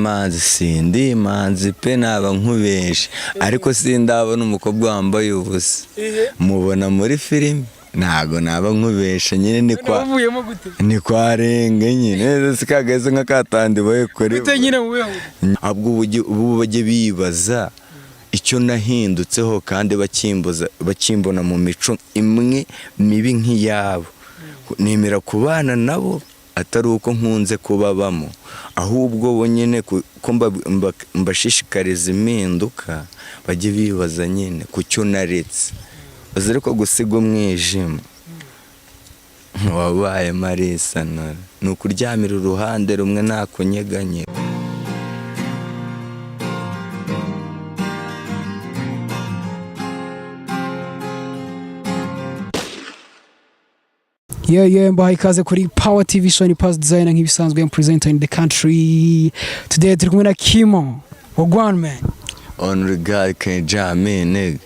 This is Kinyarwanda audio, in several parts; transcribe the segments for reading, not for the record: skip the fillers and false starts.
Manzi, sindi imanzi pe, naba nkubeshe, ariko sindabona umukobwa wambaye ubusa. Mubona muri filime, ntago naba nkubeshe nyine, ni kwa Wavuyemo gute? Ni kwa renge nyine, si kageze nka katandiboye kuri Gute nyine mubeho? Ahubwo ubu bajye bibaza icyo nahindutseho kandi bakimbuza, bakimbona mu mico imwe mibi nk'iyabo. Nemera kubana nabo atari uko nkunze kubabamo, ahubwo bo nyine ko mbashishikariza impinduka, bajye bibaza nyine ku cyo naretse. Uzi ariko gusiga umwijima wabaye marisanura ni ukuryamira uruhande rumwe nta kunyeganyega. Yeah, mbahaye ikaze kuri Power TV Show, ni Pass Designer nk'ibisanzwe, presenter in the country. Today turi kumwe na Kimo. Wagwan, man? On regard can jam nigga.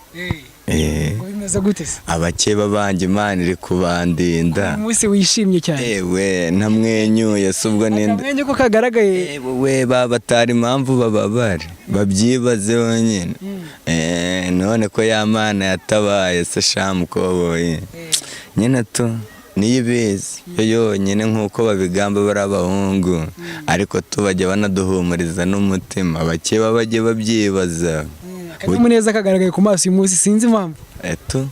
Ngo bimeze gute se? Abakeba banjye Imana iri kubandinda. Uyu munsi wishimye cyane. Ewe, ntamwenyuye se ubwo ninde? Akamwenyu ko kagaragaye. Ewe we, baba batari impamvu bababare, babyibazeho nyine. None ko ya Mana yatabaye se shamu koboyi nyine tu niyo ibizi yo yonyine, nk'uko babigamba bari abahungu, ariko tubajya banaduhumuriza n'umutima, abakeba bajye babyibaza. Akanyamuneza kagaragaye ku maso uyu munsi, sinzi impamvu. Eto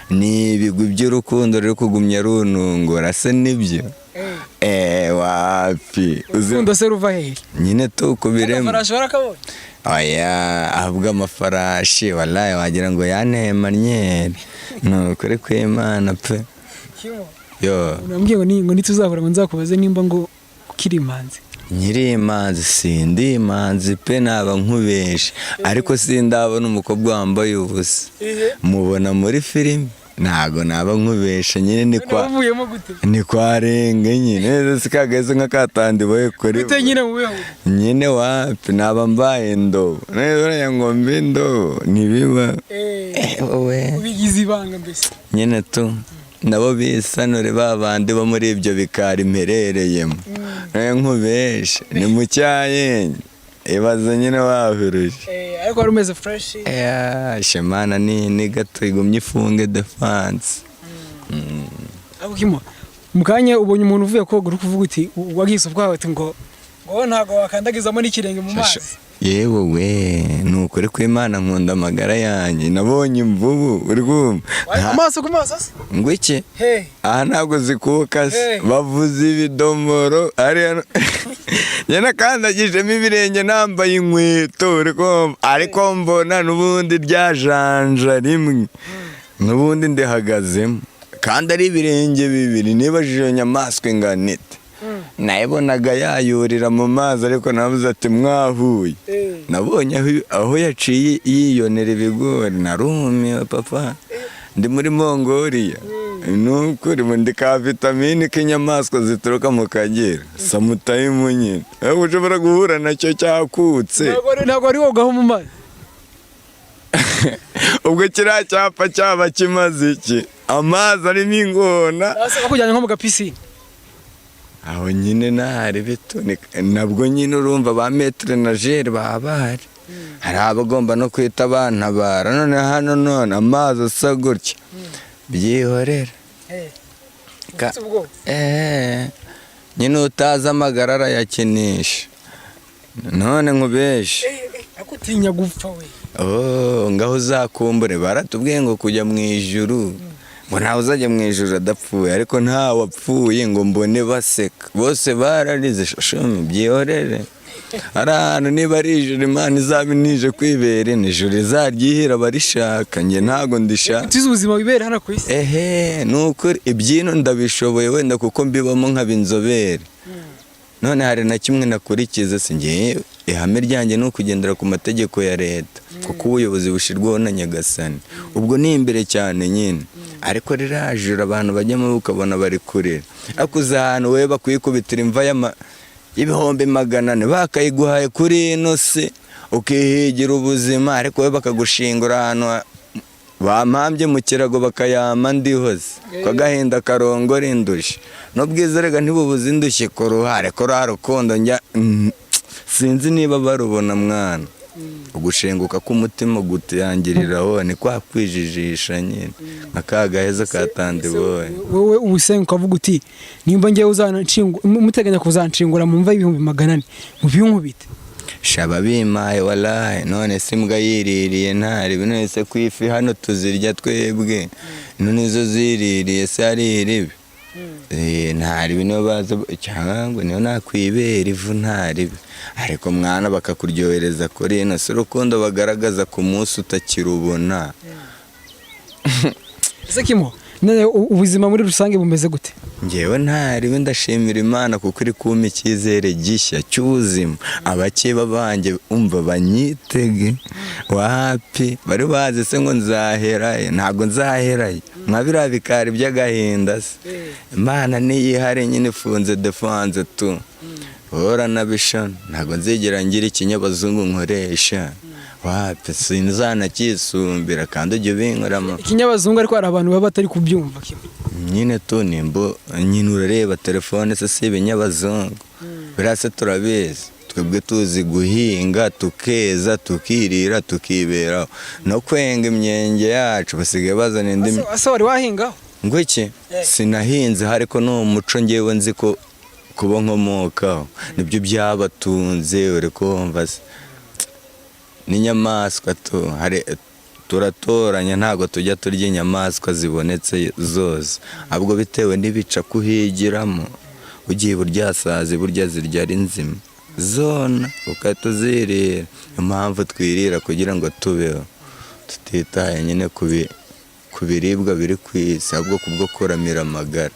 ni ibigwi by'urukundo ruri kugumya runungura se, nibyo? Wapi. Urukundo se ruva hehe? Nyine tukubiremo. Amafarashi warakabonye? Oya, ahubwo amafarashi wallahi wagira ngo yanteye manyeri, ni ukuri kw'Imana pe. Kimo. Yo. Unambwiye ngo nituzahura ngo nzakubaze nimba ngo ukiri imanzi. Nkiri imanzi, sindi imanzi pe, naba nkubeshe, ariko sindabona umukobwa wambaye ubusa. Mubona muri filime, ntago naba nkubeshe nyine, ni kwa Wavuyemo gute? Ni kwa renge nyine, si kageze nka katandiboye kuri Gute nyine mubeho? Nyine wapi, naba mbaye indobo neza ngo mbe indobo ntibiba. Wowe. Ubigize ibanga mbese. Nyine tu nabo bisanure, ba bandi bo muri ibyo bikari mperereyemo nkubeshe, ni mu cyayenge, ibaze nyine wahuruje. Ariko wari umeze fresh. Shemana ni gato igumye ifunge defense. Ariko Kimo, mu kanya ubonye umuntu uvuye koga, uri kuvuga uti wagize ubwoba, ati ngo ntabwo wakandagizamo n'ikirenge mu mazi. Yewe we, ni ukuri kw'Imana, nkunda amagara yanjye. Nabonye imvubu, uri kumva? Amaso ku maso se? Ngo iki? Hey. Aha ntabwo zikuka se? Hey. Bavuza ibidomoro ariya njye nakandagijemo ibirenge nambaye inkweto, uri kumva? Ariko mbona n'ubundi rya janja rimwe n'ubundi ndihagazemo kandi ari ibirenge bibiri. Nibajije iyo nyamaswa ingana ite. Nayibonaga yayurira mu mazi, ariko nabuze ati mwahuye. Nabonye aho yaciye yiyonera ibigori, narumiwe papa, ndi muri Mongoliya, ni ukuri ndi ka vitamini k'inyamaswa zituruka mu Kagera samutayimu nyine. Aho ushobora guhura nacyo cyakutse. Ntabwo wari wogaho mu mazi? Ubwo kiriya cyapa cyaba kimaze iki, amazi arimo ingona? Hasi bakujyanye nko mu gapisine. Aho nyine ntahari bito nabwo nyine urumva ba maître nageur baba bahari, hari abagomba no kwita bantabara. None hano none amazi asa gutya, byihorera. Ufite ubwoba. Nyine utazi amagara arayakinisha, none nkubeshe. Ariko utinya gupfa we? Oh, ngaho uzakumbure. Baratubwiye ngo kujya mu ijuru, ngo ntawe uzajya mu ijuru adapfuye, ariko ntawe wapfuye ngo mbone baseka, bose bararize. Shumi, byihorere. Ari ahantu niba ari ijuru Imana izaba inije kwibera, ni ijuru izaryihira abarishaka, njye ntago ndishaka. Utize ubuzima wibera hano ku isi. Ehe, ni ukuri ibyino ndabishoboye wenda kuko mbibamo nkaba inzobere. None hari na kimwe nakurikiza? Si njye, ihame ryanjye ni ukugendera ku mategeko ya leta, kuko ubuyobozi bushyirwaho na Nyagasani. Ubwo ni imbere cyane nyine, ariko rirajura abantu bajyamo ukabona bari kurira, ariko uzi ahantu wowe bakwikubitira imva y'ibihumbi 400 bakayiguhaye kuri ino si ukihigira ubuzima, ariko wowe bakagushingura ahantu bampambye mu kirago bakayama ndihose, ko agahinda karongora indushyi n'ubwiza rega ntibubuze indushyi ku ruhare ko rwa rukundo njya. Sinzi niba barubona mwana. Ugushenguka k'umutima gutangiriraho, ni kwa kwijijisha nyine, nka ka gaheza ka tandiboye. Wowe uba usenga ukavuga uti: "Nimba ngewe muteganya kuzanshingura mu mva y'400,000, mubinkubite." Shaba bimaye walahi. None se imbwa yiririye ntari? None se ku ifi hano tuzirya twebwe, none izo ziririye se ari iribi? Ntaribi niyo baza, cyangwa niyo nakwibera ivu ntaribi. Ariko mwana, bakakuryohereza kuri ino si urukundo bagaragaza ku munsi utakirubona. Ese Kimo, none ubuzima muri rusange bumeze gute? Ngewe ntariwe, ndashimira Imana kuko iri kumpa icyizere gishya cy'ubuzima. Abakeba banjye umva banyitege, wapi bari bazi se ngo nzaheraye? Ntabwo nzaheraye nka biriya bikari by'agahinda se. Imana niyihare nyine, ifunze defanze tu hora nabishona. Ntabwo nzigera ngira ikinyabazungu nkoresha, wapi, sinzanakisumbira kandi ujya ubinkoramo. Ikinyabazungu, ariko hari abantu baba batari kubyumva, Kimo. Nyine tu nimbo nyine urareba telefone se si ibinyabazungu biriya se? Turabizi twebwe, tuzi guhinga tukeza, tukirira, tukiberaho no kwenga imyenge yacu. Basigaye bazana indi. Ase wari wahingaho? Ngo iki? Sinahinze, ariko ni umuco ngewe nzi ko kuba nkomokaho nibyo byabatunze. Uri kumva se, n'inyamaswa tu hari turatoranya, ntabwo tujya turya inyamaswa zibonetse zose, ahubwo bitewe n'ibica kuhigiramo. Ugiye buryasazi, burya zirya ari nzima zona, ugahita uzirira. Impamvu twirira kugira ngo tubeho, tutitaye nyine ku biribwa biri ku isi, ahubwo kubwo kuramira amagara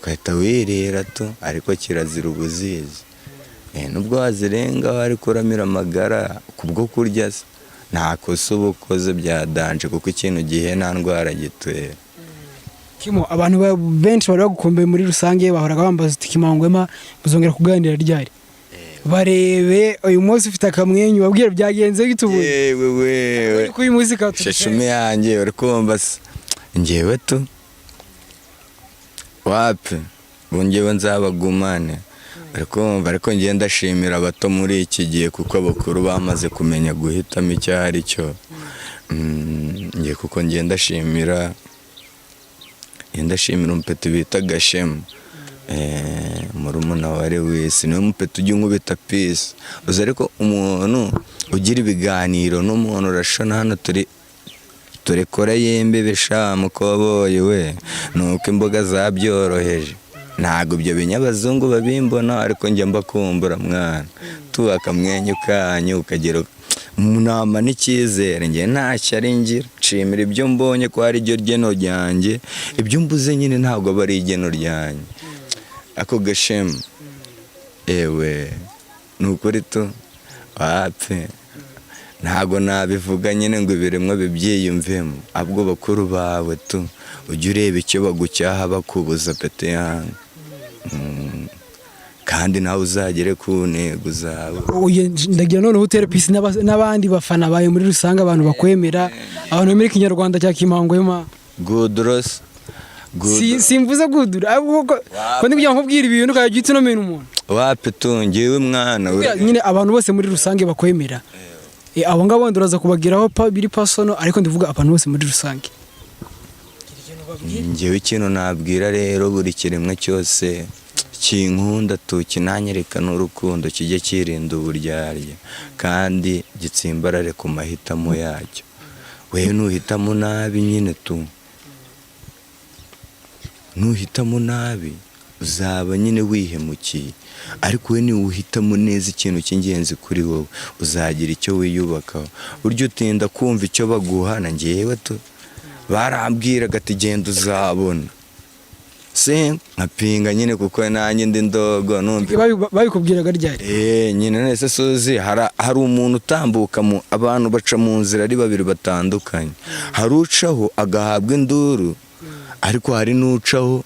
ugahita wirira tu. Ariko kirazira ubuzizi. Nubwo wazirengaho ariko uramira amagara kubwo kurya se, nta kosa uba ukoze bya danger, kuko ikintu gihe nta ndwara gitera. Kimo, abantu benshi bari bagukumbuye muri rusange, bahoraga bambaza uti: "Kimangwema muzongera kuganira ryari?" Barebe uyu munsi ufite akamwenyu, babwire byagenze bite ubu. Yewe wewe! Kuri uyu munsi ka Sheshumi yanjye, uri kumva se, ngewe tu wapi, ubu ngewe nzabagumane, uri kumva? Ariko ngewe ndashimira abato muri iki gihe, kuko abakuru bamaze kumenya guhitamo icyo ari cyo. Nge kuko ngewe ndashimira umupeti bita Gashema. Murumuna wa Lewis, niwe mupeti ujya unkubita pisi uzi. Ariko umuntu ugira ibiganiro n'umuntu urashona hano turi turekore yembe sha mukoboyi we, nuko imboga zabyoroheje. Ntabwo ibyo binyabazungu babimbona, ariko njya mbakumbura mwana tu. Akamwenyu kanyu ukagera nama n'icyizere. Njye nta shyari ngira, nshimira ibyo mbonye ko ari ryo geno ryanjye. Ibyo mbuze nyine ntabwo aba ari igeno ryanjye. Ako Gashema, ewe, ni ukuri tu wapfe, ntabwo nabivuga nyine ngo ibiremwa bibyiyumvemo, ahubwo bakuru bawe tu ujye ureba icyo bagucyaha bakubuza pete yange. Kandi nawe uzagere ku ntego zawe. Oye, ndagira noneho utere peace n'abandi bafana bawe muri rusange, abantu bakwemera, abantu bemera ikinyarwanda cya Kimangwema. Gudros. Si simvuze gudura, ahubwo ko ndi kugira ngo nkubwire ibintu ukajya uhita unomena umuntu. Wapi tu, ngewe mwana we. Nyine abantu bose muri rusange bakwemera. Abo ngabo wenda uraza kubageraho biri personal, ariko ndivuga abantu bose muri rusange. Ngewe ikintu nabwira rero buri kiremwa cyose kinkunda tu, kinanyereka n'urukundo, kijye kirinda uburyarya kandi gitsimbarare ku mahitamo yacyo. Wewe nuhitamo nabi nyine tu, nuhitamo nabi uzaba nyine wihemukiye, ariko we niwuhitamo neza, ikintu cy'ingenzi kuri wowe uzagira icyo wiyubakaho. Burya utinda kumva icyo baguhana. Ngewe tu barambwiraga ati: "Genda uzabona", se nkapinga nyine, kuko nanjye ndi ndogo numva. Babikubwiraga ryari? Nyine nese suzi hari umuntu utambuka mu abantu baca mu nzira ari babiri batandukanye. Hari ucaho agahabwa induru, ariko hari n'ucaho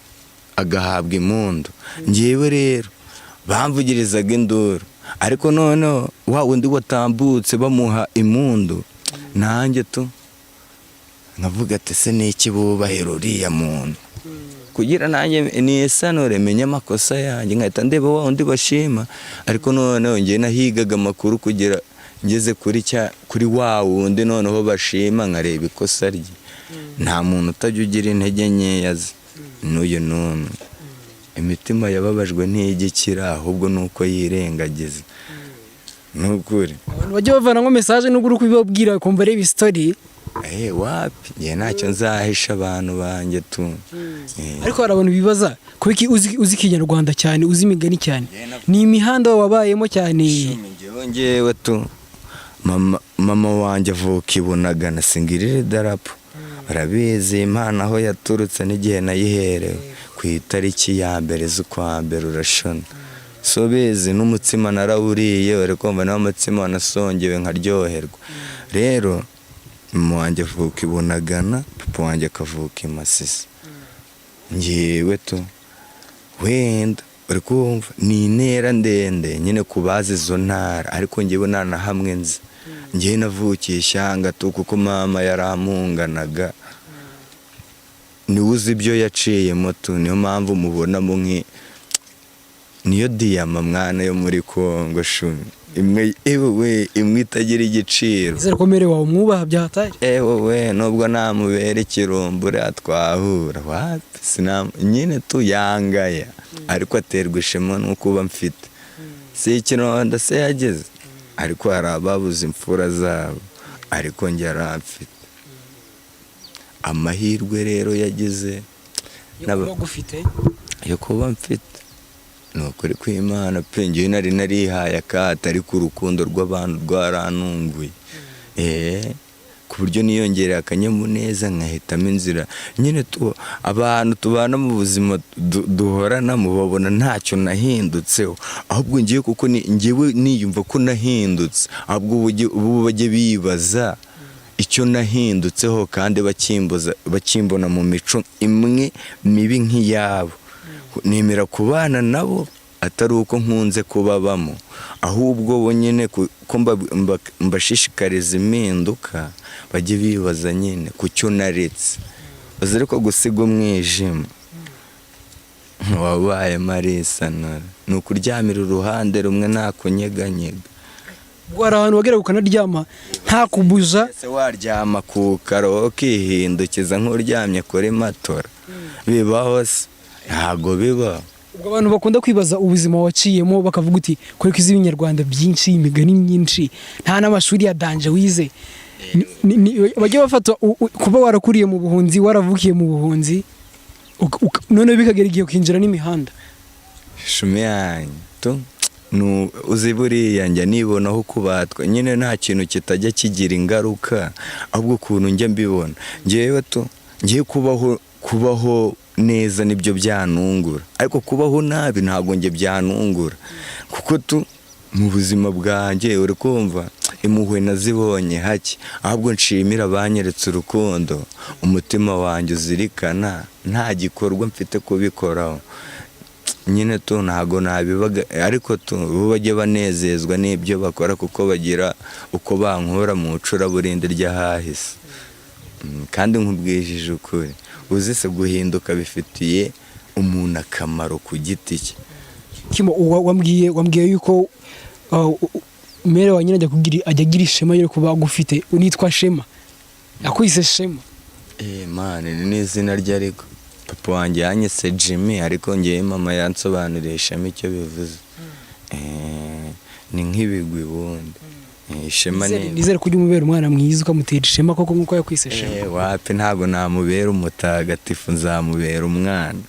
agahabwa impundu. Ngewe rero bamvugirizaga induru, ariko noneho wa wundi watambutse bamuha impundu, nanjye tu nkavuga ati: "Se niki bubahira uriya muntu?" Kugira nanjye nisanure, menye amakosa yanjye, nkahita ndeba wa undi bashima. Ariko noneho njye nahigaga amakuru kugira ngeze kuri cya, kuri wa wundi noneho bashima, nkareba ikosa rye. Nta muntu utajya ugira intege nkeya ze, n'uyu n'umwe. Imitima yababajwe ntijya ikira, ahubwo ni uko yirengagiza, ni ukuri. Abantu bajya bavanamo message nubwo uri kubibabwira ukumva areba story. Eh, wapi, njye ntacyo nzahisha abantu banjye tu. Ariko hari abantu bibaza kuba iki uzi ikinyarwanda cyane, uzi imigani cyane, ni imihanda wabayemo cyane? Njyewe, njyewe tu, mama wanjye avuka i Bunagana, singirira idarapo, urabizi. Imana aho yaturutse n'igihe nayiherewe, ku itariki ya 1 z'ukwa mbere, urashona. So bizi n'umutsima narawuriye, uri kumva, nawe umutsima wanasongewe nkaryoherwa. Rero mama wanjye avuka i Bunagana, papa wanjye akavuka i Masisi. Njyewe tu, wenda uri kumva, ni intera ndende nyine ku bazi izo ntara, ariko njyewe nta na hamwe nzi. Njyewe navukiye ishyanga tu, kuko mama yarampunganaga, niwe uzi ibyo yaciyemo tu. Niyo mpamvu mubonamo niyo diyama mwana yo muri Kongo, shumi imwe, ewe, imwe itagira igiciro. Nizere ko mere wawe umwubaha byahatari. Ewe we, nubwo namubera ikirumbura twahura, wapi, nyine tu yangaya, ariko aterwa ishema no kuba mfite. Si ikironda se yagize, ariko hari ababuze imfura zabo, ariko njye aramfite. Amahirwe rero yagize yo kuba agufite. Yo kuba mfite, ni ukuri kw'Imana pe. Njyewe nari narihaye akato, ariko urukundo rw'abantu rwarantunguye, ku buryo niyongereye akanyamuneza, nkahitamo inzira nyine tu. Abantu tubana mu buzima duhoranamo babona ntacyo nahindutseho, ahubwo ngiye kuko njyewe niyumva ko nahindutse, ahubwo ubu bajye bibaza icyo nahindutseho, kandi bakimbuza, bakimbona mu mico imwe mibi nk'iyabo. Nemera kubana nabo atari uko nkunze kubabamo, ahubwo bo nyine ko mbashishikariza impinduka, bajye bibaza nyine ku cyo naretse. Uzi ariko gusiga umwijima wabaye marisanura ni ukuryamira uruhande rumwe, nta kunyeganyega. Ubwo hari ahantu wagera ukanaryama nta kubuza? Ese waryama ku karo ukihindukiza nk'uryamye kuri matora? Bibaho se? Ntabwo bibaho. Ubwo abantu bakunda kwibaza ubuzima waciyemo, bakavuga uti kore ko uzi ibinyarwanda byinshi, imigani myinshi, nta n'amashuri ya danger wize. Bajya bafata kuba warakuriye mu buhunzi, waravukiye mu buhunzi, noneho bikagera igihe ukinjira n'imihanda. Shumi yanjye tu, uzi buriya njya nibonaho kubatwa nyine, nta kintu kitajya kigira ingaruka, ahubwo ukuntu njya mbibona ngewe tu, ngiye kubaho neza nibyo byanungura, ariko kubaho nabi ntabwo njye byanungura, kuko tu mu buzima bwanjye, uri kumva, impuhwe nazibonye hake. Ahubwo nshimira abanyeretse urukundo, umutima wanjye uzirikana nta gikorwa mfite kubikoraho nyine tu, ntabwo nabibaga. Ariko tu, bo bajye banezezwa n'ibyo bakora, kuko bagira uko bankura mu icuraburindi ry'ahahise. Kandi nkubwijije ukuri, uzi se guhinduka bifitiye umuntu akamaro ku giti cye. Kimo, wambwiye yuko mere wa nyina ajya agira ishema yo kuba agufite, unitwa Shema, yakwise Shema. Eh man, ni n'izina rye, ariko papa wanjye yanyise Jimmy, ariko ngewe mama yansobanuriye ishema icyo bivuze. Ni nk'ibigwi ubundi. Ishema ni Nizere ko ujya umubera umwana mwiza, ukamutera ishema koko nk'uko yakwise Shema. Wapi, ntabwo namubera umutagatifu, nzamubera umwana.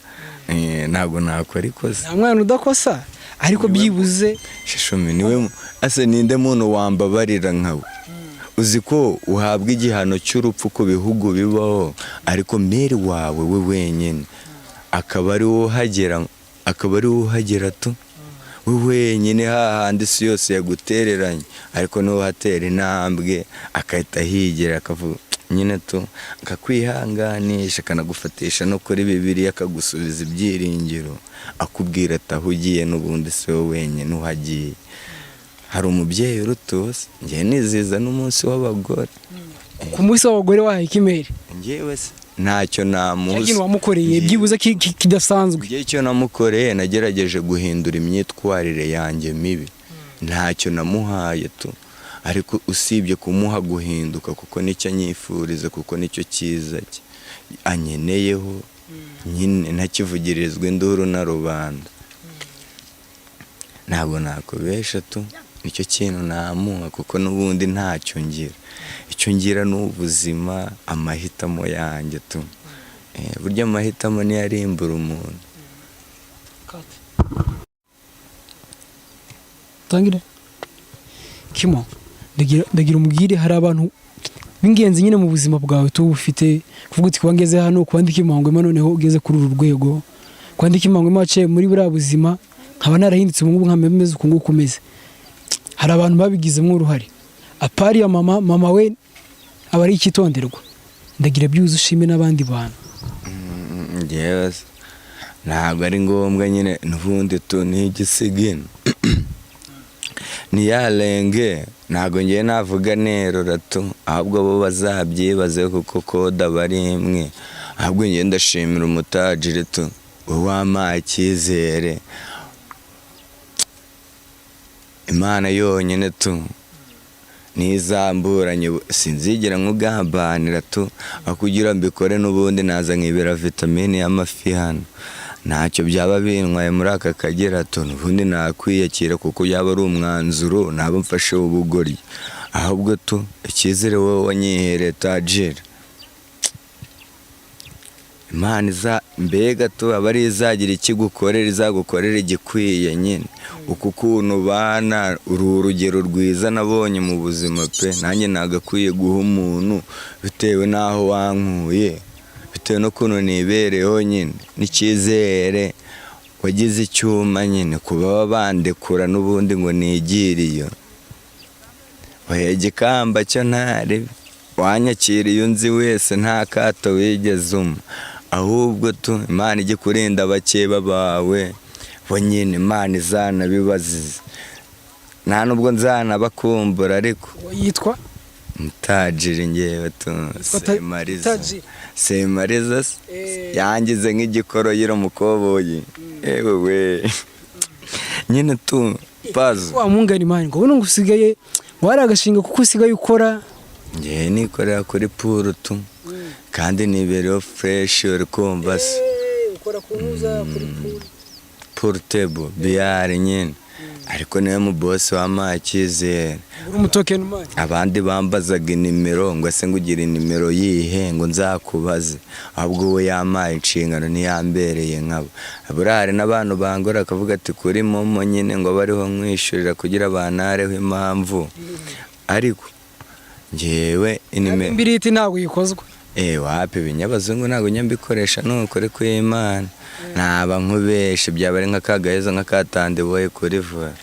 Ntabwo nakora ikosa. Nta mwana udakosa, ariko byibuze Shishumi niwe ase ninde muntu wambabarira nkawe? Uzi ko uhabwa igihano cy'urupfu ku bihugu bibaho, ariko mère wawe we wenyine akaba ari wowe uhagera, akaba ari wowe uhagera tu, we wenyine, hahandi isi yose yagutereranye, ariko niwe uhatera intambwe agahita ahigira, akavuga nyine tu, akakwihanganisha, akanagufatisha no kuri Bibiliya, akagusubiza ibyiringiro, akubwira ati aho ugiye n'ubundi si wowe wenyine uhagiye, hari umubyeyi urutuza. Njyewe nizihiza n'umunsi w'abagore. Ku munsi w'abagore wahaye ikimeri? Njyewe se Ntacyo namuha. Ikintu wamukoreye byibuze kidasanzwe. Igihe icyo namukoreye, nagerageje guhindura imyitwarire yanjye mibi. Ntacyo namuhaye tu, ariko usibye kumuha guhinduka, kuko nicyo anyifuriza, kuko nicyo cyiza cye anyeneyeho nyine, ntakivugirizwa induru na rubanda. Ntabwo nakubesha tu, nicyo kintu namuha, kuko n'ubundi ntacyo ngira. Icyo ngira ni ubuzima, amahitamo yanjye tu. Burya amahitamo niyo arimbura umuntu. Tangire Kimo, ndagira umubwire, hari abantu b'ingenzi nyine mu buzima bwawe tuba ufite, kuvuga uti kuba ngeze hano, kwandika imangwema, noneho ugeze kuri uru rwego, kwandika imangwema waciye muri buriya buzima, nkaba narahindutse ubu ngubu, nkaba meze uku nguku umeze. Hari abantu babigizemo uruhare apart ya mama. Mama we aba ari icyitonderwa. Ndagira byuze ushime n'abandi bantu. Njyewe se, ntabwo ari ngombwa nyine, n'ubundi tu ni igisigino ntiyarenge. Ntabwo ngiye navuga nerura tu, ahubwo bo bazabyibaze, kuko kode aba ari imwe. Ahubwo ngiye ndashimira umutajiri tu, we wampaye icyizere. Imana yonyine tu ntizamburanye, sinzigera nkugambanira tu. Aho kugira mbikore n'ubundi naza nkibera vitamine y'amafi hano, ntacyo byaba bintwaye muri aka Kagera tu. N'ubundi nakwiyakira, kuko yaba ari umwanzuro naba mfashe w'ubugoryi. Ahubwo tu, icyizere wowe wanyihereye, tajiri, Imana iza mbega tu aba ari izagira ikigukorera, izagukorera igikwiye nyine. Uku kuntu ubana, uri urugero rwiza nabonye mu buzima pe. Nanjye nagakwiye guha umuntu bitewe n'aho wankuye, bitewe n'ukuntu nibereyeho nyine, n'icyizere wagize icyuma nyine, kuba bandekura n'ubundi ngo nigire iyo. Oya, igikamba cyo ntari wanyakiriye, unzi wese, nta kato wigeze umpa. Ahubwo tu, Imana ijye kurinda abakeba bawe bo nyine, Imana izanabibazize. Nta nubwo nzanabakumbura, ariko Yitwa? Mutajiri ngewe tu. Yitwa Semariza. Tajiri. Semariza se. Yangize nk'igikoroyiro mukoboyi, ewe we, nyine tu pazo. Wa mungani mani, ngo buno ngo usigaye wari agashinga, kuko usigaye ukora. Ngewe nikorera kuri pool tu, kandi nibereho fresh, uri kumva se? Ukora ku ntuza kuri pool? Pool table, billard nyine. Ariko niwe mu boss wampaye icyizere. Uri umutokeni mani. Abandi bambazaga inimero, ngo ese ngo ugira inimero yihe ngo nzakubaze? Ahubwo we yampaye inshingano, ntiyambereye nkabo. Buriya hari n'abantu bangora, akavuga ati kuri MoMo nyine, ngo bariho nkwishyurira kugira bantareho impamvu, ariko ngewe inimero Imbiriti ntabwo yikozwa. Wapi, ibinyabazungu ntabwo njya mbikoresha, nukuri kw'Imana ntaba nkubeshe. Byaba ari nka kagaheza, nka katandiboye kuri vora.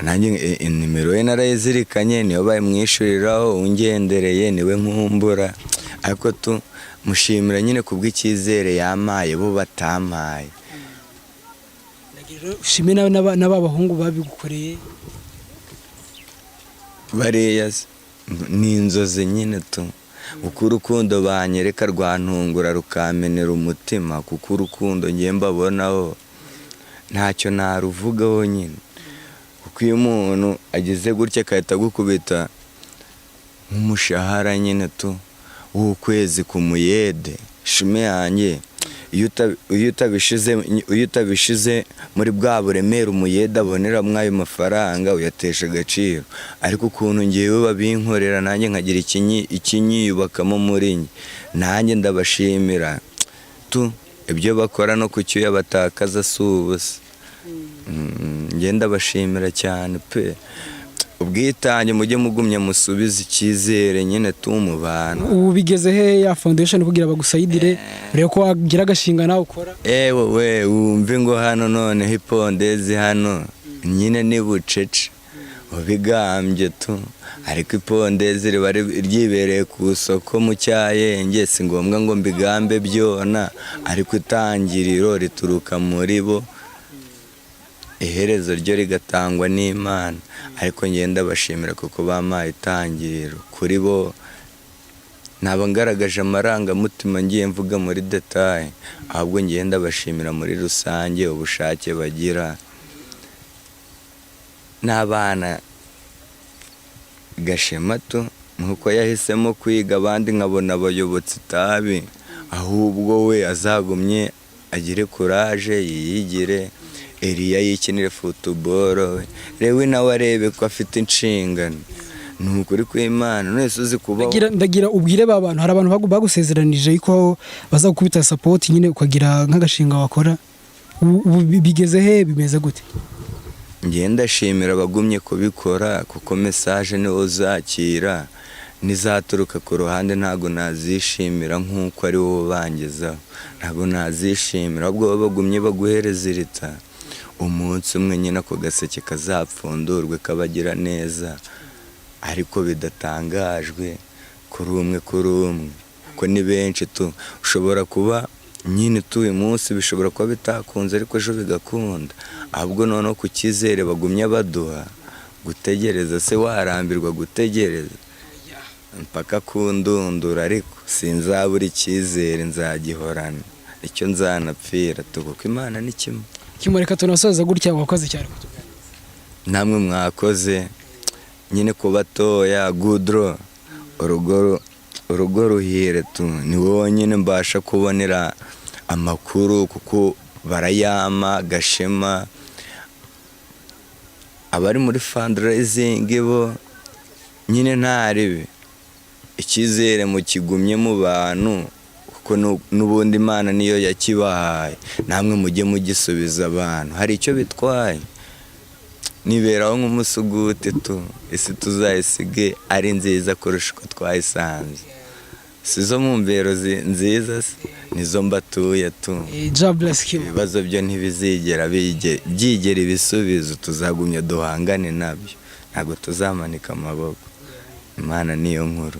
Nanjye nimero ye narayizirikanye, niyo bayimwishyuriraho ungendereye, niwe nkumbura. Ariko tu mushimira nyine kubw'icyizere yampaye bo batampaye. Ushime nawe n'aba bahungu babigukoreye. Bariya se, ni inzozi nyine tu, kuko urukundo banyereka rwantungura, rukamenera umutima, kuko urukundo ngiye mbabonaho ntacyo naruvugaho nyine. Kuko iyo umuntu ageze gutya agahita agukubita nk'umushahara nyine tu w'ukwezi ku muyede, shime yanjye, iyo utabishize muri bwa buremere umuyede aboneramo ayo mafaranga, uyatesha agaciro. Ariko ukuntu ngewe babinkorera, nanjye nkagira ikinyiyubakamo muri njye, nanjye ndabashimira tu. Ibyo bakora no ku cyuya batakaza si ubusa. Njye ndabashimira cyane pe. Ubwitange mujye mugumya musubize icyizere nyine tu mu bantu. Ubu bigeze he ya foundation kugira bagusayidire, urebe ko wagira agashinga nawe ukora? Ewe we, wumve ngo hano noneho ipondezi hano nyine ni bucece ubigambye tu, ariko ipondezi riba ryibereye ku isoko mu Cyayenge. Si ngombwa ngo mbigambe byona, ariko itangiriro rituruka muri bo, iherezo ryo rigatangwa n'Imana. Ariko ngenda bashimira kuko bampaye itangiriro kuri bo. Naba ngaragaje amarangamutima ngiye mvuga muri détail. Ahubwo ngiye ndabashimira muri rusange ubushake bagira n'abana. Gashema tu, nkuko yahisemo kwiga, abandi nkabona abayobotse itabi, ahubwo we azagumye agire courage yiyigire. Eliya yikinire football, rewe nawe arebe ko afite inshingano. Ni ukuri kw'Imana, none uzi kubaho. Ndagira ubwire ba bantu, hari abantu bagusezeranije yuko bazagukubita support nyine, ukagira nk'agashinga wakora. Ubu bigeze he? Bimeze gute? Ngenda ndashimira abagumye kubikora, kuko message niwo uzakira n'izaturuka ku ruhande ntabwo nazishimira nk'uko ari wowe bangezaho, ntabwo nazishimira. Ahubwo baba bagumye baguhereza irita, umunsi umwe nyine ako gaseke kazapfundurwe kabagira neza, ariko bidatangajwe kuri umwe kuri umwe, kuko ni benshi tu. Ushobora kuba nyine tu uyu munsi bishobora kuba bitakunze, ariko ejo bigakunda. Ahubwo noneho ku cyizere bagumye baduha, gutegereza se warambirwa gutegereza mpaka ku ndundura? Ariko sinzabura icyizere, nzagihorana icyo nzanapfira tu, kuko Imana ni kimwe. Kimureka tunasoza gutya. Wakoze cyane kutuganiriza. Namwe mwakoze nyine ku batoya. Gudro, urugo ruhire tu. Ni wowe nyine mbasha kubonera amakuru, kuko barayama. Gashema, abari muri fundraising bo nyine ntaribi, icyizere mukigumye mu bantu, kuko n'ubundi Imana niyo yakibahaye, namwe mujye mugisubiza abantu. Hari icyo bitwaye? Niberaho nk'umusuguti tu. Isi tuzayisige ari nziza kurusha uko twayisanze. Si zo mu mbero nziza se nizo mbatuye tu. Jah bless Kim. Ibibazo byo ntibizigera byigera ibisubizo, tuzagumya duhangane nabyo, ntabwo tuzamanika amaboko. Imana niyo nkuru.